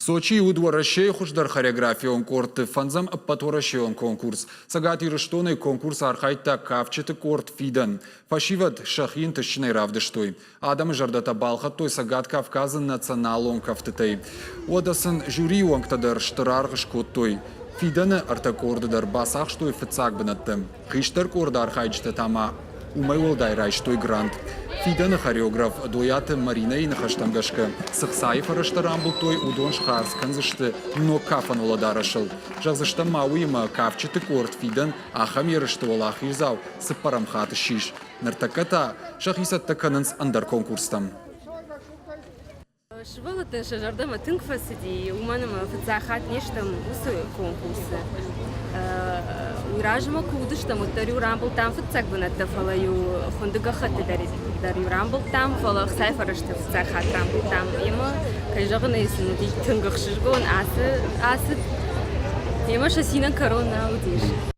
Сочийы уыд Уӕрӕсейы хуыздӕр хореографион къордты фӕндзӕм ӕппӕтуӕрӕсейон конкурс. Цӕгат Ирыстонӕй конкурсы архайдта кафджыты къорд «Фидӕн». Фӕсивӕд сӕхи ӕнтыстджынӕй равдыстой. Адӕмы зӕрдӕтӕ балхӕдтой Цӕгат Кавказы националон кӕфтытӕй. Уӕдӕ сын жюрийы уӕнгтӕ дӕр стыр аргъ скодтой. Фидӕны ӕртӕ къорды дӕр бацахстой фыццаг бынӕттӕ. Хистӕр къорды архайджытӕ та ма уымӕй уӕлдай райстой грант. Фидӕны хореограф Дойаты Маринӕйы ныхӕстӕм гӕсгӕ, цы хцайы фӕрӕзтӕ рамбылдтой, уыдон схардз кӕндзысты ног кафӕн уӕлӕдарӕсыл. Зӕгъдзыстӕм ма уыимӕ, кафджыты къорд Фидӕн ахӕм ерысты уӕлахиздзау цыппӕрӕм хатт ссис. Ныртӕккӕ та сӕхи цӕттӕ кӕнынц ӕндӕр конкурстӕм. Сывӕллӕттӕн сӕ зӕрдӕмӕ тынг фӕцыди, уымӕн ӕмӕ фыццаг хатт не стӕм уыцы конкурсы. Уый размӕ куы уыдыстӕм, уӕддӕр-иу рамбылдтам фыццаг бынӕттӕ, фӕлӕ-иу хуынды гӕххӕтты дӕр-иу рамбылдтам, фӕлӕ ӕхцайы фӕрӕзтӕ фыццаг хатт рамбылдтам. Ӕмӕ, кӕй зӕгъын ӕй сын уыди тынг ӕхсызгон ацы ацыд. Ӕмӕ сӕ цинӕн кӕрон нӕ уыдис.